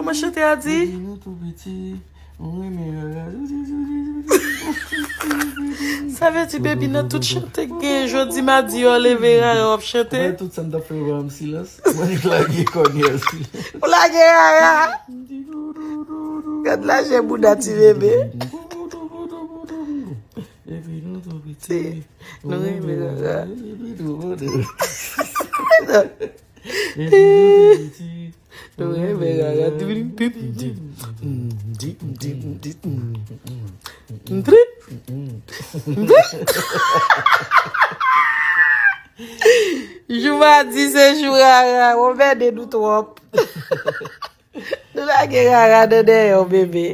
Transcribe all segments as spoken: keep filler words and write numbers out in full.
Mwen chante a di. Depi nou tou piti, nou renmen Rara. Sa vle di, baby, nan tout chante k gen jodi madi, yo leve Rara w ap chante. Mwen tout sa m t ap fè yo ba m silans. Mwen nik lage kònyè silans. Ou lage Rara. Gad lajè bouda ti bebe. Depi nou tou piti, nou renmen Rara. Depi nou tou piti. Nou renmen Rara. Jou madi se jou Rara. Ou mède nou twòp. Nou lage Rara nan dèyè w, bebe.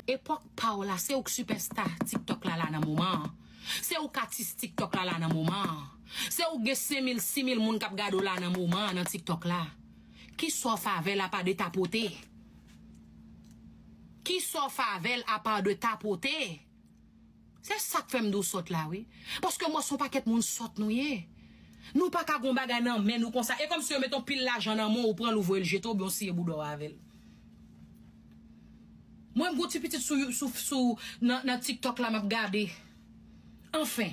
Epòk pa w la, se ou k sipèsta TikTok la, la nan moman an. Se ou k atis TikTok la, la nan moman an. Se ou k gen senk mil, sis mil moun k ap gade w la nan moman an nan TikTok la. Kisa w fè avè l apa de tapote? Kisa w fè avè l apa de tapote? Se sa k fè m di w sòt la, wi. Paske m wè se yon pakèt moun sòt nou ye. Nou pa ka gon bagay nan men nou konsa. E kòmsi yo met yon pil lajan nan men w, ou pran l, ou voye l jete, oubyen w siye bouda w avè l. Mwen, m gon ti pitit sou, sou, sou, nan, nan TikTok la, m ap gade. Anfen.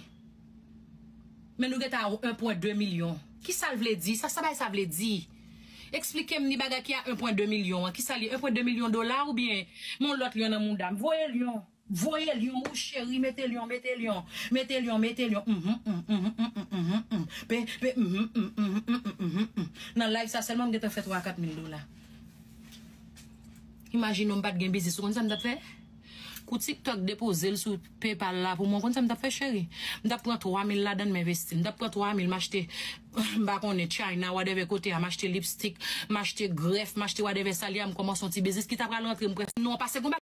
Men nou gentan a yon pwen de milyon. Kisa l vle di? Sa, sa bagay sa vle di? Eksplike m ni bagay ki a yon pwen de milyon an. Kisa li? Yon pwen de milyon dola oubyen m yon lòt lyon nan mouda m? Voye lyon. Voye lyon, wi, cheri, mete lyon, mete lyon, mete lyon, mete lyon. Mhm, mhm, mhm, mhm, mhm, mhm. Pe, pe, mhm, mhm, mhm, mhm, mhm, mhm. Nan live sa sèlman, m gentan fè twa a kat mil dola. Imajine w, m pa t gen biznis. Ou konn sa m t ap fè? Kou TikTok depoze l sou PayPal la pou mwen, ou konn sa m t ap fè, cheri? M t ap pran twa mil ladan l, m envesti l. M t ap pran twa mil, m achte, m pa konnen, China, whatever kote a, m achte lipstick, m achte grèf, m achte whatever sa l ye a, m kòmanse yon ti biznis ki ta pral rantre, m prèske, non, pase gon